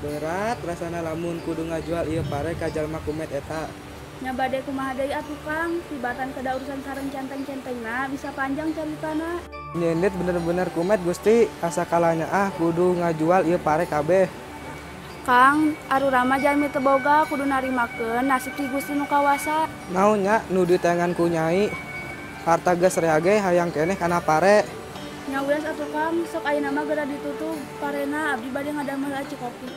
Berat rasana lamun kudu ngajual ieu pare ka jalma kumet eta. Nya bade kumaha deui atuh Kang, tibatan kada urusan sareng centeng-centengna bisa panjang caritana. Nyendit bener-bener kumet Gusti, asa kalanya ah kudu ngajual ieu pare kabeh. Kang, arurama jalmi teu boga kudu narimakeun nasib ti Gusti nu kawasa. Naon nya nu ditengan ku Nyai? Harta geus rea ge hayang keneh kana pare. Nya ulas atuh Kang, sok ayeuna mah geura ditutup parena abdi bade ngadamel aci kopi.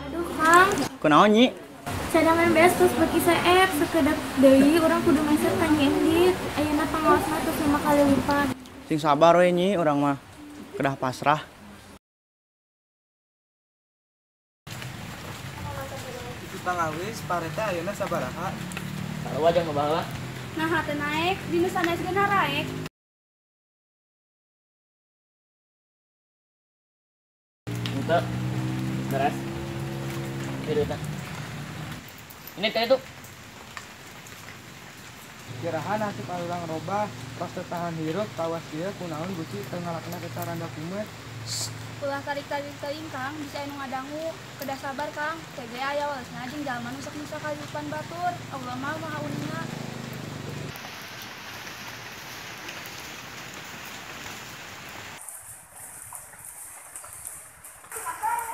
Aduh Kang. Kunaon Nyi? Cadangan beas terus beki seep, sekedap deui urang kudu meser ka Nyi Endit. Ayeuna pangaosna tos 5 kali lipat. Sing sabar we Nyi, urang mah kedah pasrah. Pangawis pareta ayeuna sabaraha? Sarua jeung baheula. Nah, teu naek, dinu sanes ge naraek. Henteu. Beres. Ieu duitna. Ini teh itu. Kirahan nasib arurang robah, tos teu tahan hirup tawas ieu kunaon Gusti teu ngalakna eta randa kumet. Ulah tarik-tarik teuing Kang, bisa anu ngadangu. Kedah sabar Kang, teh aya walesna jeung jalma nu sok nyiksa kahirupan batur. Allah mah Maha Uninga.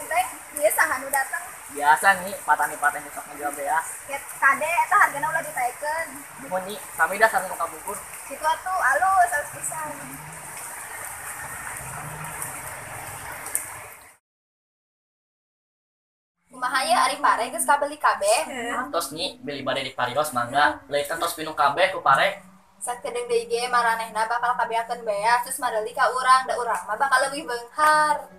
Teh, ieu saha nu dateng? Biasa Nyi, patani-patani sok ngajual beas. Kade eta hargana ulah ditaekeun. Nuhun Nyi, sami dah sareng nu kabungkur. Kitu atuh alus, alus pisan. Kumaha ye ari pare geus kabeli kabeh? Tos Nyi, beli bade di parios mangga. Leuitan tos pinung kabeh ku pare. Sakedeung deui ge maranehna bakal kabeakeun beas terus mareuli ka urang, da urang mah bakal leuwih beunghar.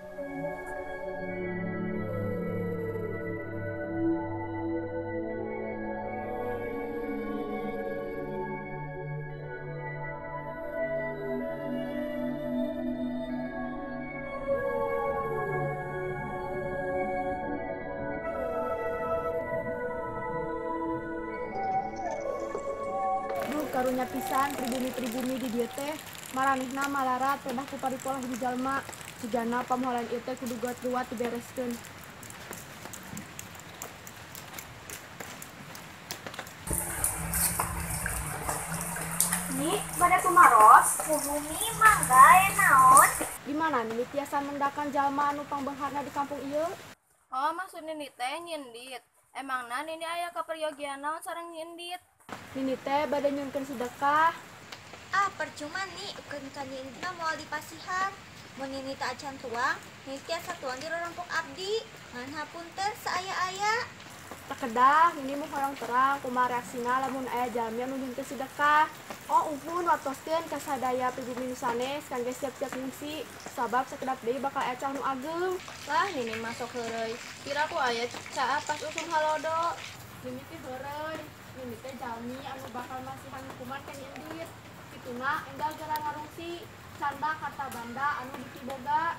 Karunya pisan pribumi-pribumi di dieu teh maranehna malarat pedah ku paripolah hiji jalma cigana pamohalan ieu teh kudu geus luat dibereskeun. Nyi, bade tumaros? Ku bumi mangga aya naon? Di mana Nini tiasa mendakan jalma anu pangbeungharna di kampung ieu? Oh, maksud Nini teh nyindit. Emangna Nini aya kaperyogian naon sareng nyindit? Nini teh bade nyunkeun sedekah. Ah, percuma Ni, ukeun ka Nyi Endit mah moal dipasihan. Mun Nini teh acan tuang, Nini tiasa tuang di rorompok abdi. Ngan hapunten saaya-aya. Teu kedah, Nini mah hoyong terang kumaha reaksina lamun aya jalmi anu nyunkeun sedekah. Oh, uhun wartoskeun ka sadaya pribumi nu sanes kangge siap-siap ngungsi, sabab sakedap deui bakal aya cah nu ageung. Lah, Nini mah sok heureuy. Piraku aya caah pas usum halodo. Nini teh heureuy. Nini teh jalmi anu bakal masihan hukuman ka Nyi Endit. Kituna enggal geura ngarungsi, candak harta banda anu dipiboga.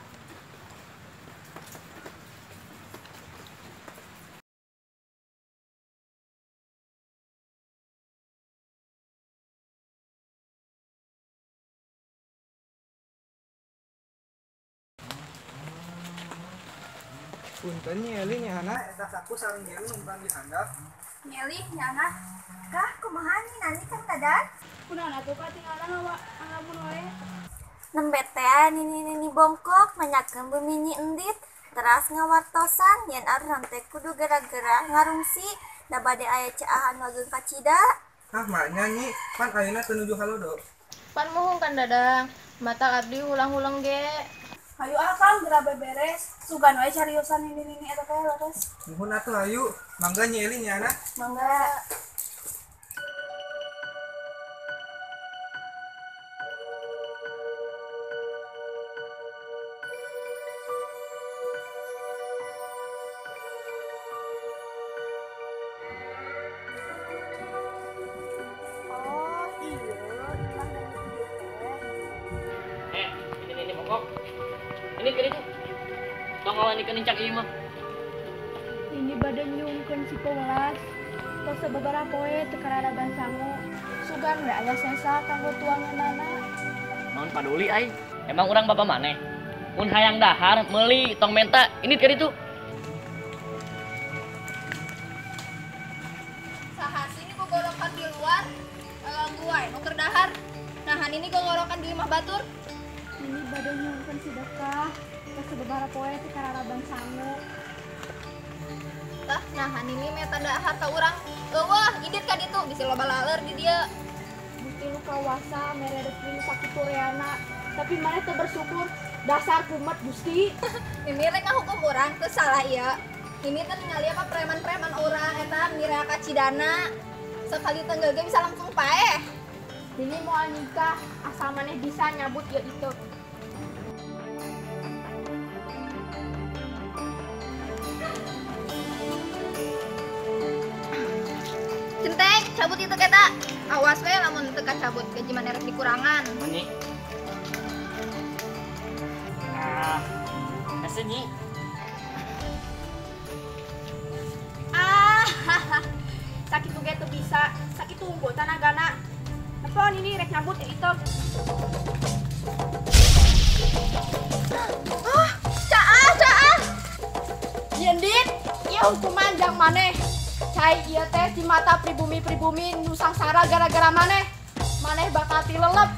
Punten Nyi Eli nyana eta saku sareng jero numpang di handap. Nyi Eli nyana. Kah kumaha Nyi nani Kang Dadan? Kunaon atuh katinggalan ngalamun wae. Nembe teh nini-nini bongkok nanyakeun bumi Nyi Endit teras ngawartosan yen arurang teh kudu gera-gera ngarungsi da bade aya caahan wageung kacida. Hah maknya Nyi, pan ayeuna teu nuju halodo. Pan muhung Kang Dadang, mata abdi hulang-huleng ge. Hayu ah Kang, geura beberes. Sugan wae cariosan nini-nini eta teh leres. Nuhun atuh hayu, mangga Nyi Eli nyana. Mangga. Oh, iya, imah dan ieu teh. Ini bongkok. Ini ke itu. Tong ngawanikeun nincak ieu mah. Ini bade nyungkeun si pewelas. Tos sababaraha poe teu kararaban sangu. Sugan we aya sesa kanggo tuangeunana. Naon paduli aing? Emang urang bapak maneh? Mun hayang dahar meuli tong menta ini ka ditu. Saha sih ini gogorokan di luar? Ganggu wae nu keur dahar. Nahan ini gogorokan di imah batur. Nini bade nyuhunkeun sedekah ka sababaraha poe ti kararaban sangu. Tah, nahan ini meta dahar ka urang. Eueuh, indit ka ditu bisi loba laler di dieu. Gusti nu kawasa mere rezeki nu sakitu reana, tapi maneh teu bersyukur. Dasar kumet Gusti. Mimi rek ngahukum urang teu salah ieu. Mimi teh ningali apa preman-preman urang eta mirea ka Cidana. Sekali tenggel ge bisa langsung paeh. Nini moal nikah asal maneh bisa nyabut ieu itu. Centeng, cabut itu eta. Awas we lamun teu kacabut gaji maneh rek dikurangan. Nyi. Ah, hese Nyi. Ah, sakitu ge teu bisa, sakitu unggul tanagana. Telepon ini rek nyabut ieu itu. Ah, caah, caah. Yendit, ieu hukuman jang maneh. Cai ieu teh di mata pribumi-pribumi nu sangsara gara-gara maneh. Maneh bakal tilelep.